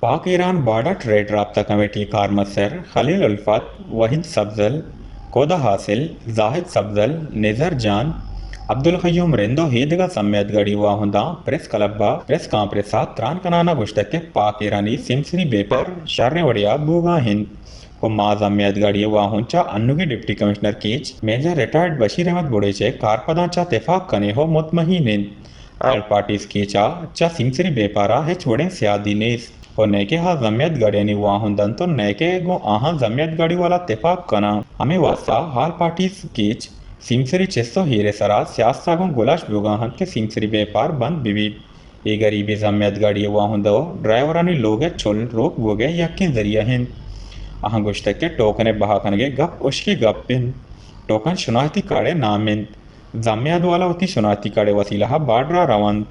پاک Iran border trade رابطہ کمیٹی کارمستر خلیل الفت، وحید سبزل، کودا حاصل، زاہد سبزل، نظر جان، عبدالقیوم رند و ہیدگا زمیت گاڑی واہنداں پریس کلب ء پریس کانفرنس ء تران کنان ء گوشتگ کہ پاک ایرانی سیمسری بیپار شریں وڑیا بوگا انت و ما زمیت گاڑی واہند چہ انوگیں deputy commissioner Kech major retired Bashir Ahmed Barech ء کارپداں چہ تفاق کنیں و مطمئن انت۔ آل پارٹیز کیچ ء چہ سیمسری بیپار ء ہچ وڑیں سیادی نیست و نئیکہ آ زمیت گاڑیانی واہند انت و نئیکہ گوں آہاں زمیت گاڑی والا تفاق کناں۔ ہمے واستا آل پارٹیز کیچ سیمسری چست و ہیرے سرا سیاست ء گوں گلاش بوگا انت کہ سیمسری بیپار بند بہ بیت۔ اے گریبیں زمیت گاڑی واہند و ڈرائیورانی لوگ ء چل روک بوگ ء یکیں ذریعہ انت۔ آہاں گوشتگ کہ ٹوکن ء بہا کنگ ء گپ اشکیں گپ انت۔ ٹوکن شناختی کارڈ ء نام انت۔ زمیت والا وتی شناختی کارڈ ء وسیلہ ء بارڈر ء رونت۔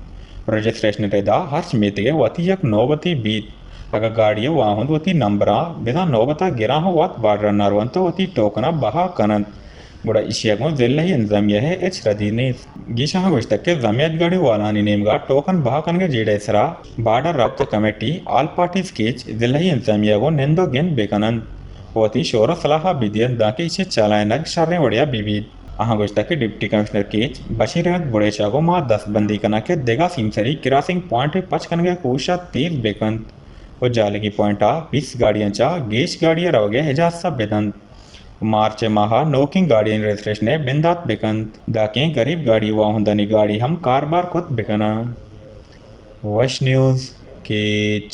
رجسٹریشن ء ردا ہرچ میتگ ء وتی یک نوبتے بیت۔ اگاں گاڑی ء واہند وتی نمبر ء بزاں نوبت ء گراں ء وت بارڈر ء نہ رونت ء وتی ٹوکن ء بہا کن انت، گڑا ایشی ء گوں ضلعی انتظامیہ ء ہچ ردی نیست۔ گیشاں گوشتگ کہ زمیت گاڑی والانی نیمگ ء ٹوکن بہا کنگ ء جیڑہ ء سرا بارڈر رابطہ کمیٹی، آل پارٹیز کیچ، ضلعی انتظامیہ ء گوں نند ء گند بہ کن انت ء وتی شور ء سلاہ ء بہ دینت، دانکہ ایشی ء چلائینگ شریں وڑے ء بہ بیت۔ آہاں گوشتگ کہ deputy commissioner catch Bashir Ahmed Barech ء گوں ما دست بندی کناں کہ دگہ سیمسری کراسنگ پوائنٹ ء پچ کنگ ء کوشش ء تیز بہ کنت ء جہلگی پوائنٹ ء بیست گاڑیاں چہ گیش گاڑی ء روگ ء اجازت ء بہ دنت۔ مارچ ء ماہ ء نوکیں گاڑیانی رجسٹریشن ء بندات بہ کنت، دانکہ گریب گاڑی واہندانی گاڑی ہم کاربار کت بہ کناں۔ وش نیوز کیچ۔